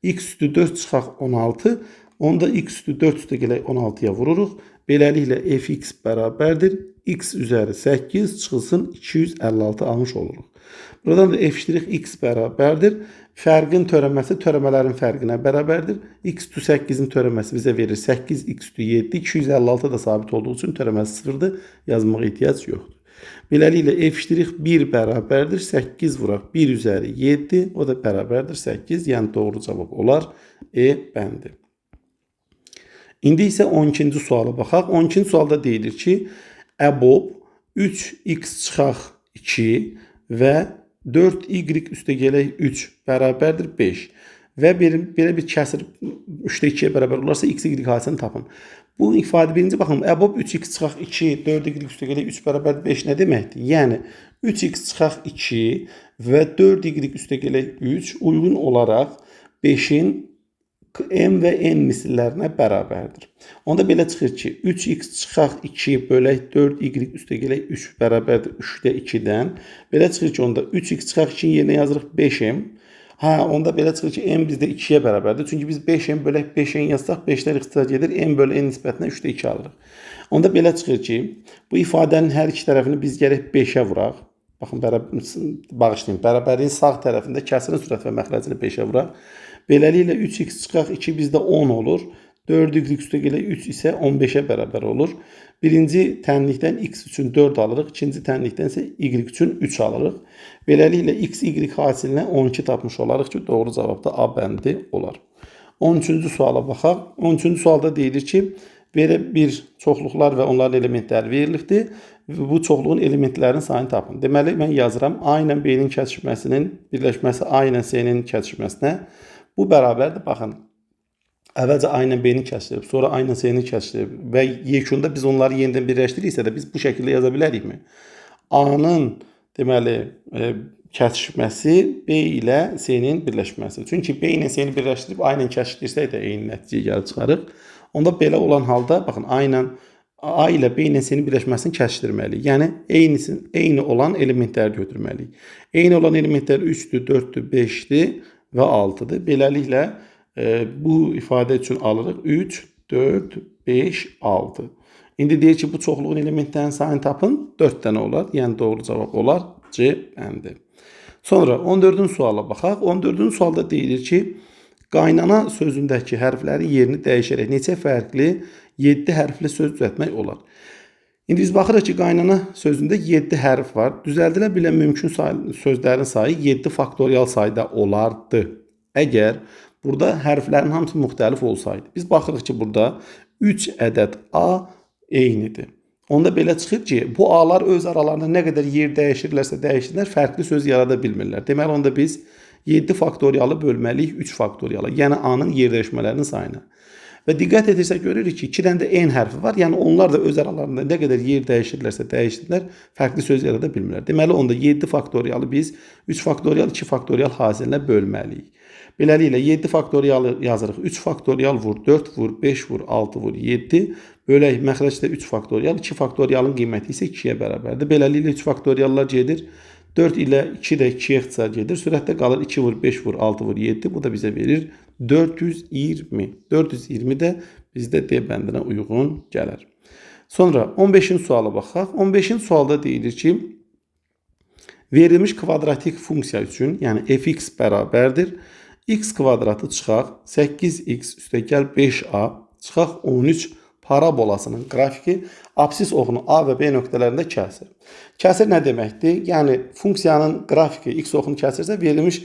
X üstü 4 çıxaq 16. Onda x üstü 4 üstə gələk 16-ya vururuq. Beləliklə fx bərabərdir. X üzəri 8 çıxılsın 256 almış oluruq. Buradan da f' x bərabərdir. Fərqin törəməsi törəmələrin fərqinə bərabərdir. X üstü 8-in törəməsi bizə verir 8 x üstü 7. 256 da sabit olduğu üçün törəməsi 0-dır. Yazmağa ehtiyac yoxdur. Beləliklə f' 1 bərabərdir. 8 vuraq 1 üzəri 7. O da bərabərdir 8. Yəni doğru cavab olar E bəndi. İndi isə 12-ci suala baxaq. 12-ci sualda deyilir ki, əbob 3x çıxaq 2 və 4y üstə gələk 3 bərabərdir 5. Və belə bir kəsir 3-də 2-yə bərabər olarsa x, y hadisəni tapın. Bu ifadə birinci baxın, əbob 3x çıxaq 2, 4y üstə gələk 3 bərabərdir 5 nə deməkdir? Yəni 3x çıxaq 2 və 4y üstə gələk 3 uyğun olaraq 5-in m və n misillərinə bərabərdir. Onda belə çıxır ki, 3x çıxaq 2 bölək 4y üstə gələk 3 bərabərdir 3-də 2-dən. Belə çıxır ki, onda 3x çıxaq 2-nin yerinə yazırıq 5m. Hə, onda belə çıxır ki, m bizdə 2-yə bərabərdir. Çünki biz 5m bölək 5n yazsaq, 5-lər ixtisar gedir. M bölü n nisbətinə 3-də 2 alırıq. Onda belə çıxır ki, bu ifadənin hər iki tərəfini biz gərək 5-ə vuraq. Baxın, bağışlayın, bərabərliyin sağ tərəfində kəsirin sürət və məxrəcini 5-ə vuraq. Beləliklə 3x çıxaq 2 bizdə 10 olur. 4y üstə gələk 3 isə 15-ə bərabər olur. Birinci tənlikdən x üçün 4 alırıq. İkinci tənlikdən isə y üçün 3 alırıq. Beləliklə x, y hasilinə 12 tapmış olarıq ki, doğru cavab da A bəndi olar. 13-cü suala baxaq. 13-cü sualda deyilir ki, belə bir çoxluqlar və onların elementləri verilibdir. Bu çoxluğun elementlərinin sayını tapın. Deməli, mən yazıram A ilə B-nin kəsişməsinin birləşməsi A ilə C-nin kəsişməsinə. Bu bərabərdir. Baxın, əvvəlcə A ilə B-ni kəsişdirib, sonra A ilə C-ni kəsişdirib və yekunda biz onları yenidən birləşdiriksə də biz bu şəkildə yaza bilərikmi? A-nın deməli kəsişməsi B ilə C-nin birləşməsi. Çünki B ilə C-ni birləşdirib A ilə kəsişdirsək də eyni nəticəyə gəlib çıxarıq. Onda belə olan halda baxın A ilə B ilə C-nin birləşməsini kəsişdirməliyik. Yəni eyni olan elementləri götürməliyik. Eyni olan elementlər 3-dür, 4-dür, 5-dir və 6-dır. Beləliklə bu ifadə üçün alırıq 3, 4, 5, 6. İndi deyir ki, bu çoxluğun elementlərinin sayını tapın. 4 dənə olar. Yəni doğru cavab olar C bəndi. Sonra 14-cü suala baxaq. 14-cü sualda deyilir ki, qaynana sözündəki hərflərin yerini dəyişərək neçə fərqli 7 hərfli söz düzəltmək olar? İndi biz baxırıq ki, qaynana sözündə 7 hərf var. Düzəldilə bilən mümkün sözlərin sayı 7 faktorial sayda olardı. Əgər burada hərflərin hamısı müxtəlif olsaydı. Biz baxırıq ki, burada 3 ədəd A eynidir. Onda belə çıxır ki, bu A-lar öz aralarında nə qədər yer dəyişirlərsə dəyişsinlər, fərqli söz yarada bilmirlər. Deməli, onda biz 7 faktorialı bölməliyik 3 faktoriala, yəni A-nın yer dəyişmələrinin sayına. Və diqqət etirsək görürük ki, 2 dənə də N hərfi var. Yəni onlar da öz aralarında nə qədər yer dəyişirlərsə dəyişsinlər, fərqli söz yarada bilmirlər. Deməli, onda 7 faktorialı biz 3 faktorial, 2 faktorial hasilinə bölməliyik. Beləliklə 7 faktorialı yazırıq. 3 faktorial vur, 4 vur, 5 vur, 6 vur, 7. Bölək məxrəcdə 3 faktorial, 2 faktorialın qiyməti isə 2-yə bərabərdir. Beləliklə 3 faktoriallar gedir. 4 ilə 2 də 2-yə ixtisar gedir. Sürətdə qalır 2 vur, 5 vur, 6 vur, 7. Bu da bizə verir 420. 420 də bizdə D bəndinə uyğun gələr. Sonra 15-ci suala baxaq. 15-ci sualda deyilir ki, Verilmiş kvadratik funksiya üçün, yəni fx bərabərdir x kvadratı çıxaq 8x üstəgəl 5a çıxaq 13 parabolasının qrafiki absis oxunu A və B nöqtələrində kəsir. Kəsir nə deməkdir? Yəni funksiyanın qrafiki x oxunu kəsirsə verilmiş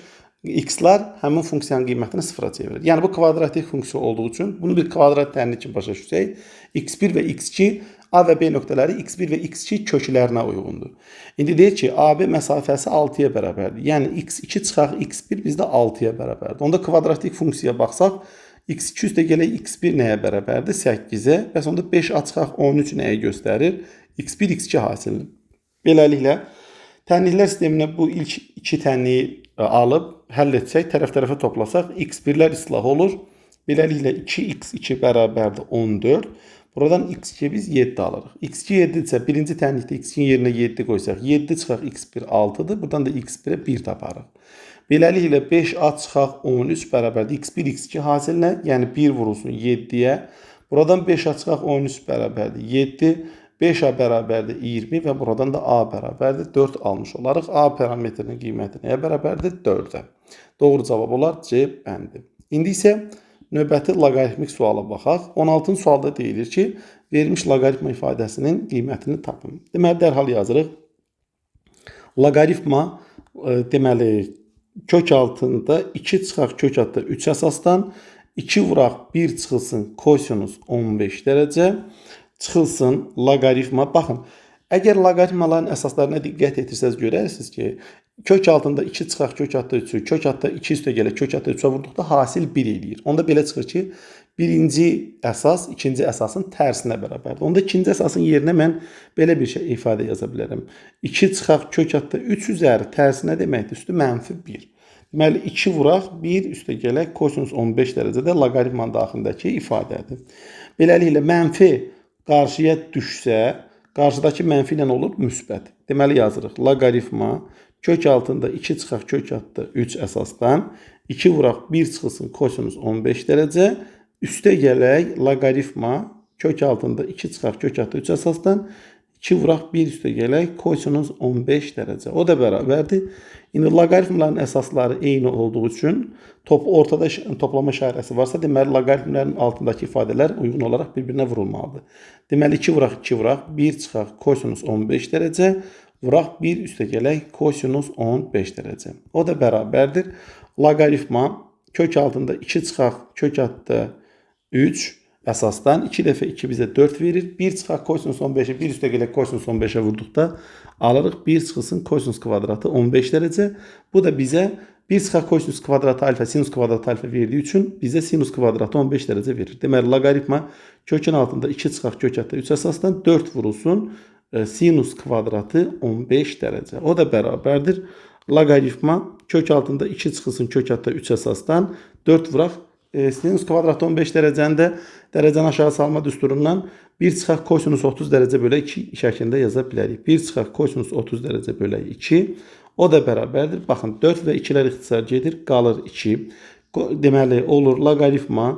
x-lar həmin funksiyanın qiymətini sıfıra çevirir. Yəni bu kvadratik funksiya olduğu üçün bunu bir kvadrat tənlik kimi başa düşsək, x1 və x2 A və B nöqtələri x1 və x2 köklərinə uyğundur. İndi deyir ki, AB məsafəsi 6-ya bərabərdir. Yəni x2 çıxaq x1 bizdə 6-ya bərabərdir. Onda kvadratik funksiyaya baxsaq, x2 üstə gələk x1 nəyə bərabərdir? 8-ə. Bəs onda 5a çıxaq 13 nəyə göstərir? x1, x2 hasilini. Beləliklə, tənliklər sisteminə bu ilk iki tənliyi alıb həll etsək, tərəf-tərəfə toplasaq, x1-lər islah olur. Beləliklə 2x2 bərabərdir 14. Buradan x2 biz 7 alırıq. X2 7 isə birinci tənlikdə x2-nin yerinə 7 qoysaq, 7 çıxaq x1 6-dır. Buradan da x1-ə 1 taparıq. Beləliklə 5a çıxaq 13 bərabərdir x1 x2 hasilinə, yəni 1 vurulsun 7-yə. Buradan 5a çıxaq 13 bərabərdir 7. 5a bərabərdir 20 və buradan da a bərabərdir 4 almış olarıq. A parametrinin qiyməti nəyə bərabərdir? 4-ə. Doğru cavab olar C bəndi. İndi isə növbəti loqaritmik suala baxaq. 16-cı sualda deyilir ki, verilmiş loqaritma ifadəsinin qiymətini tapın. Deməli, dərhal yazırıq. Loqaritma, deməli, kök altında 2 çıxaq kök altında 3 əsasdan 2 vuraq 1 çıxılsın kosinus 15 dərəcə çıxılsın loqaritma. Baxın, əgər loqaritmaların əsaslarına diqqət etirsəniz görərsiniz ki, kök altında 2 çıxaq kök altında 3-ü, kök altında 2 üstə gələ kök altında 3-ə vurduqda hasil 1 eləyir. Onda belə çıxır ki, birinci əsas ikinci əsasın tərsinə bərabərdir. Onda ikinci əsasın yerinə mən belə bir şey ifadə yaza bilərəm. 2 çıxaq kök altında 3 üzəri tərsinə deməkdir, üstü mənfi 1. Deməli 2 vuraq 1 üstə gələk kosinus 15 dərəcədə loqaritmanın daxilindəki ifadədir. Beləliklə mənfi qarşıya düşsə, qarşıdakı mənfi ilə olur müsbət. Deməli yazırıq. Loqaritma kök altında 2 çıxaq kök altında 3 əsasdan 2 vuraq 1 çıxılsın kosinus 15 dərəcə üstə gələk loqaritma kök altında 2 çıxaq kök altında 3 əsasdan 2 vuraq 1 üstə gələk kosinus 15 dərəcə. O da bərabərdir. İndi loqaritmlərin əsasları eyni olduğu üçün ortada toplama işarəsi varsa, deməli loqaritmlərin altındakı ifadələr uyğun olaraq bir-birinə vurulmalıdır. Deməli 2 vuraq 2 vuraq 1 çıxaq kosinus 15 dərəcə vuraq 1 üstə gələk kosinus 15 dərəcə. O da bərabərdir. Loqaritma kök altında 2 çıxaq kök altında 3 əsasdan 2 dəfə 2 bizə 4 verir. 1 çıxaq kosinus 15-i 1 üstə gələk kosinus 15-ə vurduqda alırıq 1 çıxılsın kosinus kvadratı 15 dərəcə. Bu da bizə 1 çıxaq kosinus kvadratı alfa sinus kvadratı alfa verdiyi üçün bizə sinus kvadratı 15 dərəcə verir. Deməli loqaritma kökün altında 2 çıxaq kök altında 3 əsasdan 4 vurulsun sinus kvadratı 15 dərəcə. O da bərabərdir. Loqaritma kök altında 2 çıxılsın kök altında 3 əsasdan 4 vuraq sinus kvadratı 15 dərəcəni də dərəcəni aşağı salma düsturundan 1 çıxaq kosinus 30 dərəcə bölək 2 şəklində yaza bilərik. 1 çıxaq kosinus 30 dərəcə bölək 2. O da bərabərdir. Baxın 4 və 2-lər ixtisar gedir. Qalır 2. Deməli olur loqaritma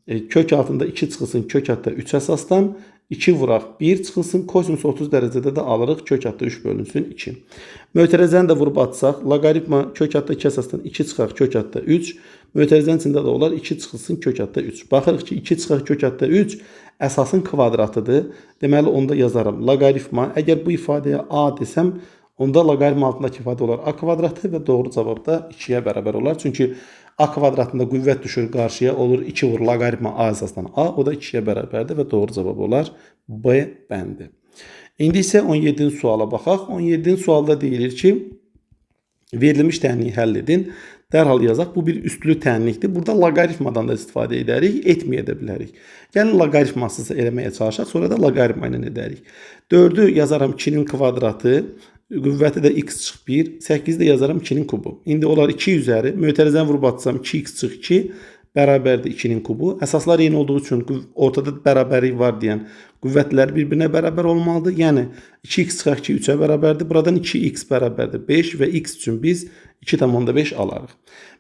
kök altında 2 çıxılsın kök altında 3 əsasdan 2 vuraq 1 çıxılsın kosinus 30 dərəcədə də alırıq kök altında 3 bölünsün 2. Mötərəzəni də vurub atsaq loqaritma kök altında 2 əsasdan 2 çıxaq kök altında 3. Mötərizənin içində də olar 2 çıxılsın kök altında 3. Baxırıq ki 2 çıxaq kök altında 3 əsasın kvadratıdır. Deməli onda yazaram loqaritma. Əgər bu ifadəyə a desəm onda loqaritma altındakı ifadə olar a kvadratı və doğru cavab da 2-yə bərabər olar. Çünki a kvadratında qüvvət düşür qarşıya olur 2 vur loqaritma a əsasdan a, o da 2-yə bərabərdir və doğru cavab olar B bəndi. İndi isə 17-ci suala baxaq. 17-ci sualda deyilir ki, verilmiş tənliyi həll edin. Dərhal yazaq. Bu bir üslü tənlikdir. Burada loqaritmadan da istifadə edərik, etməyə də bilərik. Gəlin loqaritmasız eləməyə çalışaq, sonra da loqaritma ilə edərik. 4-ü yazaram 2-nin kvadratı, qüvvəti də x çıx 1, 8-i də yazaram 2-nin kubu. İndi olar 2 üzəri, mötərizəni vurub atsam 2x çıx 2 bərabərdir 2-nin kubu. Əsaslar eyni olduğu üçün ortada bərabərlik var deyən qüvvətlər bir-birinə bərabər olmalıdır. Yəni 2x çıxaq 2 3-ə bərabərdir. Buradan 2x bərabərdir 5 və x üçün biz 2,5 alarıq.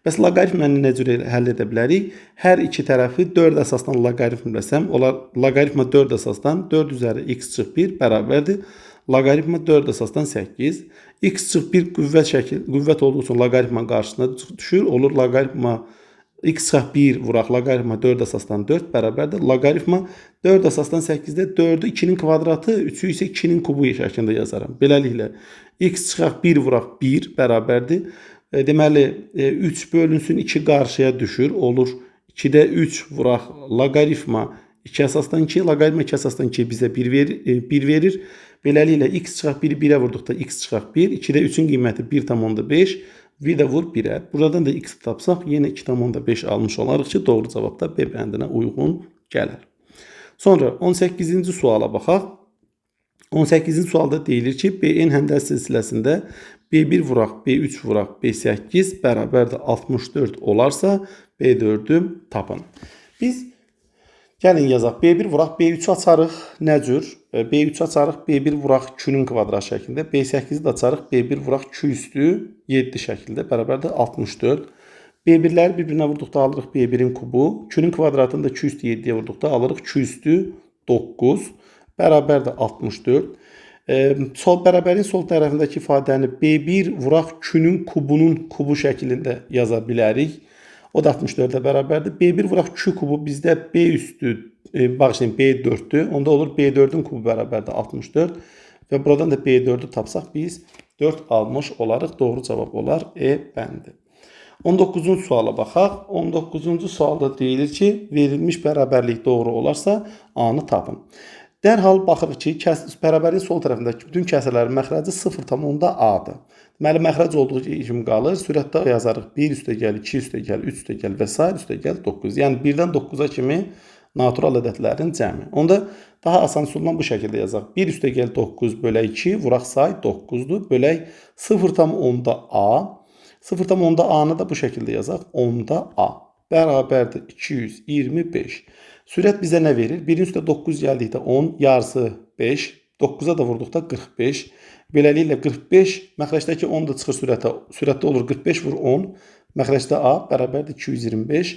Bəs loqaritmlə nə cür həll edə bilərik? Hər iki tərəfi 4 əsasdan loqaritmləsəm, olar loqaritma 4 əsasdan 4 üzəri x çıx 1 bərabərdir. Loqaritma 4 əsasdan 8. X çıx 1 qüvvət olduğu üçün loqaritmanın qarşısına düşür. Olur loqaritma x çıxaq 1 vuraq loqaritma 4 əsasdan 4 bərabərdir. Loqaritma 4 əsasdan 8-də 4-ü 2-nin kvadratı, 3-ü isə 2-nin kubu şəklində yazaram. Beləliklə x çıxaq 1 vuraq 1 bərabərdir. Deməli 3 bölünsün 2 qarşıya düşür. Olur 2-də 3 vuraq loqaritma 2 əsasdan 2, loqaritma 2 əsasdan 2 bizə 1 verir. 1 verir. Beləliklə x çıxaq 1-i 1-ə vurduqda x çıxaq 1, 2-də 3-ün qiyməti 1,5, bir də vur 1-ə. Buradan da x tapsaq yenə 2,5 almış olarıq ki, doğru cavab da B bəndinə uyğun gələr. Sonra 18-ci suala baxaq. 18-ci sualda deyilir ki, BN həndəs silsiləsində B1 vuraq, B3 vuraq, B8 bərabərdir 64 olarsa B4-ü tapın. Biz gəlin yazaq. B1 vuraq, B3 açarıq. Nə cür? B3 açarıq, B1 vuraq Q-nün kvadrat şəklində. B8-i də açarıq, B1 vuraq Q üstü 7 şəklində bərabərdir 64. B1-ləri bir-birinə vurduqda alırıq B1-in kubu. Q-nün kvadratını da Q üstü 7-yə vurduqda alırıq Q üstü 9 bərabərdir 64. Sol bərabərliyin sol tərəfindəki ifadəni B1 vuraq Q-nün kubunun kubu şəklində yaza bilərik. O da 64-ə bərabərdir. B1 vuraq Q kubu bizdə B üstü, bağışlayın B4-dür. Onda olur B4-ün kubu bərabərdir 64. Və buradan da B4-ü tapsaq biz 4 almış olarıq. Doğru cavab olar E bəndi. 19-cu suala baxaq. 19-cu sualda deyilir ki, verilmiş bərabərlik doğru olarsa A-nı tapın. Dərhal baxırıq ki, bərabərliyin sol tərəfindəki bütün kəsrlərin məxrəci 0,A-dır. Deməli, məxrəc olduğu kimi qalır. Sürətdə yazarıq 1 üstə gəl, 2 üstə gəl, 3 üstə gəl və s. üstə gəl 9. Yəni 1-dən 9-a kimi natural ədədlərin cəmi. Onda daha asan üsulla bu şəkildə yazaq. 1 üstə gəl 9 bölək 2, vuraq say 9-dur. Bölək 0,A. 0,A-nı da bu şəkildə yazaq. 10-da A bərabərdir 225. Sürət bizə nə verir? 1-in üstə 9 gəldikdə 10, yarısı 5, 9-a da vurduqda 45. Beləliklə 45, məxrəcdəki 10 da çıxır sürətə. Sürətdə olur 45 vur 10, məxrəcdə A bərabərdir 225.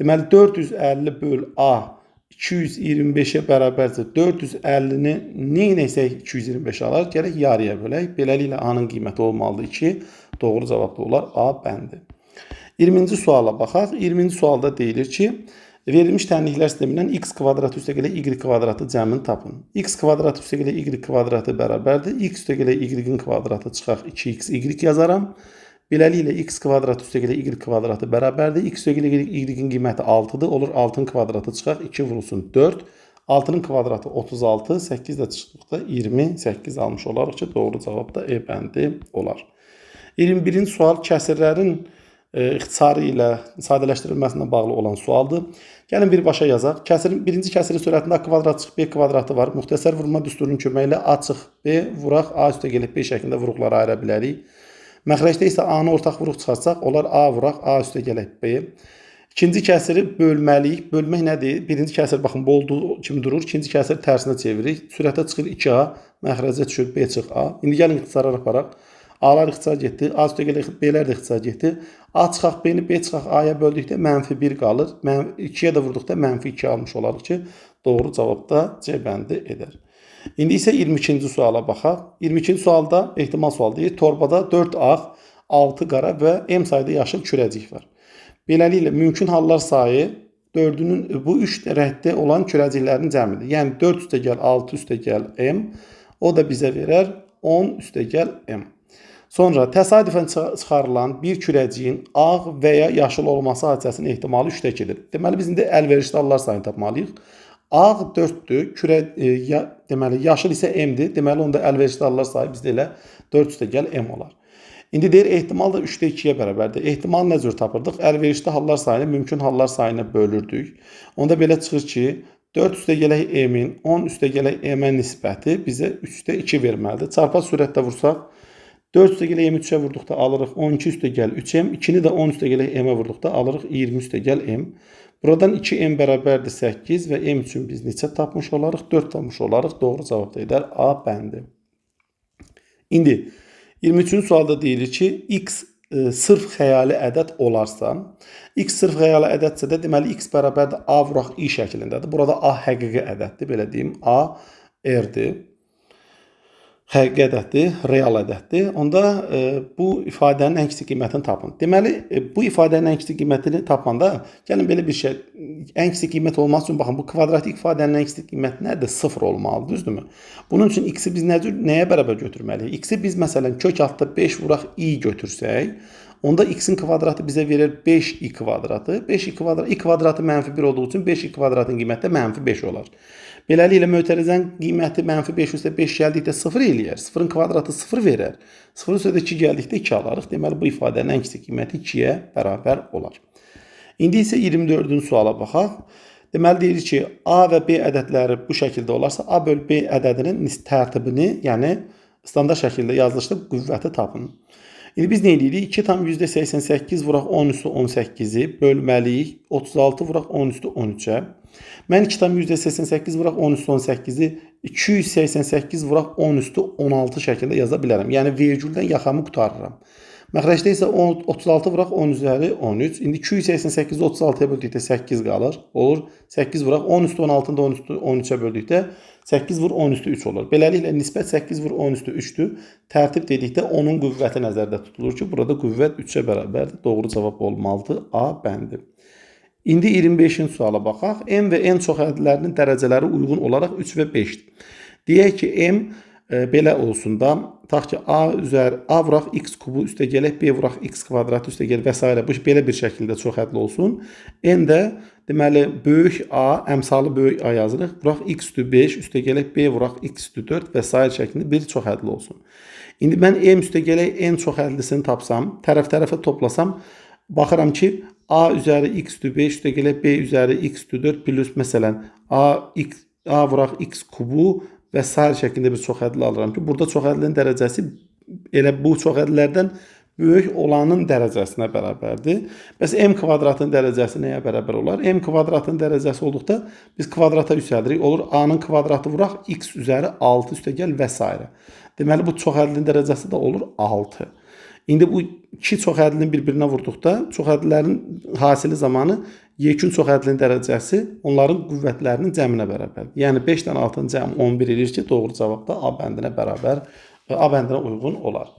Deməli 450 böl A 225-ə bərabərdir. 450-ni nə eləsək 225 alar? Gərək yarıya bölək. Beləliklə A-nın qiyməti olmalıdır 2. Doğru cavab da olar A bəndi. 20-ci suala baxaq. 20-ci sualda deyilir ki, verilmiş tənliklər sistemindən x kvadratı üstə gələk y kvadratı cəmini tapın. X kvadratı üstə gələk y kvadratı bərabərdir. X üstə gələk y-in kvadratı çıxaq 2x y yazaram. Beləliklə x kvadratı üstə gələk y kvadratı bərabərdir. X üstə gələk y-in qiyməti 6-dır. Olur 6-nın kvadratı çıxaq 2 vurulsun 4. 6-nın kvadratı 36, 8 də çıxdıqda 28 almış olarıq ki, doğru cavab da E bəndi olar. 21-ci sual kəsirlərin ixtisarı ilə sadələşdirilməsinə bağlı olan sualdır. Gəlin birbaşa yazaq. Kəsirin, birinci kəsirin sürətində A kvadrat çıx B kvadratı var. Müxtəsər vurma düsturunun köməyi ilə A çıx B vuraq A üstə gəlib B şəklində vuruqlara ayıra bilərik. Məxrəcdə isə A-nı ortaq vuruq çıxarsaq, olar A vuraq A üstə gələk B. İkinci kəsiri bölməliyik. Bölmək nədir? Birinci kəsir baxın bu olduğu kimi durur. İkinci kəsiri tərsinə çeviririk. Sürətə çıxır 2A, məxrəcə düşür B çıx A. İndi gəlin ixtisara aparaq. A-lar ixtisar getdi. A üstə gələk B-lər də ixtisar getdi. A çıxaq B-ni B çıxaq A-ya böldükdə mənfi 1 qalır. 2-yə də vurduqda mənfi 2 almış olarıq ki, doğru cavab da C bəndi edər. İndi isə 22-ci suala baxaq. 22-ci sualda ehtimal sual deyir. Torbada 4 ağ, 6 qara və M sayda yaşıl kürəcik var. Beləliklə mümkün hallar sayı 4-ünün bu 3 rəngdə olan kürəciklərin cəmidir. Yəni 4 üstə gəl 6 üstə gəl M. O da bizə verər 10 üstə gəl M. Sonra təsadüfən çıxarılan bir kürəciyin ağ və ya yaşıl olması hadisəsinin ehtimalı 3-də 2-dir. Deməli biz indi əlverişli hallar sayını tapmalıyıq. Ağ 4-dür, deməli yaşıl isə M-dir. Deməli onda əlverişli hallar sayı bizdə elə 4 üstə gəl M olar. İndi deyir ehtimal da 3-də 2-yə bərabərdir. Ehtimal nə cür tapırdıq? Əlverişli hallar sayını mümkün hallar sayına bölürdük. Onda belə çıxır ki, 4 üstə gələk M-in 10 üstə gələk M-ə nisbəti bizə 3-də 2 verməlidir. Çarpaz sürətdə vursaq 4 üstə gələk M 3-ə vurduqda alırıq 12 üstə gəl 3M. 2-ni də 10 üstə gələk M-ə vurduqda alırıq 20 üstə gəl M. Buradan 2M bərabərdir 8 və M üçün biz neçə tapmış olarıq? 4 tapmış olarıq. Doğru cavab da edər A bəndi. İndi 23-cü sualda deyilir ki, X sırf xəyali ədəd olarsa, X sırf xəyali ədədsə də deməli X bərabərdir A vuraq I şəklindədir. Burada A həqiqi ədəddir, belə deyim. A R-dir. Həqiqi ədəddir, real ədəddir. Onda bu ifadənin ən kiçik qiymətini tapın. Deməli, bu ifadənin ən kiçik qiymətini tapanda, gəlin belə bir şey, ən kiçik qiymət olması üçün, baxın, bu kvadratik ifadənin ən kiçik qiyməti nədir? 0 olmalıdır, düzdürmü? Bunun üçün x-i biz nəyə bərabər götürməliyik? X-i biz, məsələn, kök altda 5 vuraq i götürsək, onda x-in kvadratı bizə verir 5i kvadratı. 5i kvadratı, i kvadratı mənfi 1 olduğu üçün 5i kvadratın qiyməti də mənfi 5 olar. Beləliklə, mötərizənin qiyməti mənfi 5 üstə 5 gəldikdə 0 eləyər. 0-ın kvadratı 0 verər. 0 üstə də 2 gəldikdə 2 alarıq. Deməli, bu ifadənin ən kiçik qiyməti 2-yə bərabər olar. İndi isə 24-cü suala baxaq. Deməli, deyir ki, A və B ədədləri bu şəkildə olarsa, A böl B ədədinin tərtibini, yəni standart şəkildə yazılışda qüvvəti tapın. İndi biz nə edirik? 2,88 vuraq 10 üstü 18-i bölməliyik 36 vuraq 10 üstü 13-ə. Mən 2,88 vuraq 10 üstü 18-i 288 vuraq 10 üstü 16 şəkildə yaza bilərəm. Yəni vergüldən yaxamı qurtarıram. Məxrəcdə isə 36 vuraq 10 üzəri 13. İndi 288-i 36-ya böldükdə 8 qalır. Olur. 8 vuraq 10 üstü 16-nı da 10 üstü 13-ə böldükdə 8 vur 10 üstü 3 olur. Beləliklə nisbət 8 vur 10 üstü 3-dür. Tərtib dedikdə onun qüvvəti nəzərdə tutulur ki, burada qüvvət 3-ə bərabərdir. Doğru cavab olmalıdır A bəndi. İndi 25-ci suala baxaq. M və N çox ədədlərinin dərəcələri uyğun olaraq 3 və 5-dir. Deyək ki, M belə olsun da, tutaq ki, A üzəri A vuraq x kubu üstə gələk, B vuraq x kvadratı üstə gələk və s. Bu belə bir şəkildə çox ədədli olsun. N də deməli böyük A, əmsalı böyük A yazırıq. Vuraq x üstü 5 üstə gələk, B vuraq x üstü 4 və s. şəklində bir çox ədədli olsun. İndi mən M üstə gələk N çox ədədlisini tapsam, tərəf-tərəfə toplasam, baxıram ki, A üzəri x üstü 5 üstə gələk B üzəri x üstü 4 plus məsələn A, x, A vuraq x kubu və s. şəklində bir çox ədədli alıram ki, burada çox ədədlinin dərəcəsi elə bu çox ədədlərdən böyük olanın dərəcəsinə bərabərdir. Bəs m kvadratın dərəcəsi nəyə bərabər olar? M kvadratın dərəcəsi olduqda biz kvadrata yüksəldirik. Olur A-nın kvadratı vuraq x üzəri 6 üstə gəl və s. Deməli, bu çox ədədlinin dərəcəsi də olur 6. İndi bu iki çox ədədlini bir-birinə vurduqda çox ədədlərin hasili zamanı yekun çox ədədlinin dərəcəsi onların qüvvətlərinin cəminə bərabərdir. Yəni 5 ilə 6-nın cəmi 11 edir ki, doğru cavab da A bəndinə bərabər, A bəndinə uyğun olar.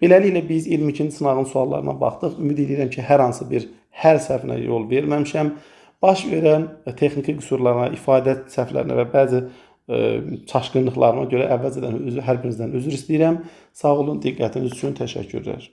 Beləliklə biz 22-ci sınağın suallarına baxdıq. Ümid edirəm ki, hər hansı bir hər səhvinə yol verməmişəm. Baş verən texniki qüsurlarına, ifadə səhvlərinə və bəzi çaşqınlıqlarıma görə əvvəlcədən hər birinizdən üzr istəyirəm. Sağ olun, diqqətiniz üçün təşəkkürlər.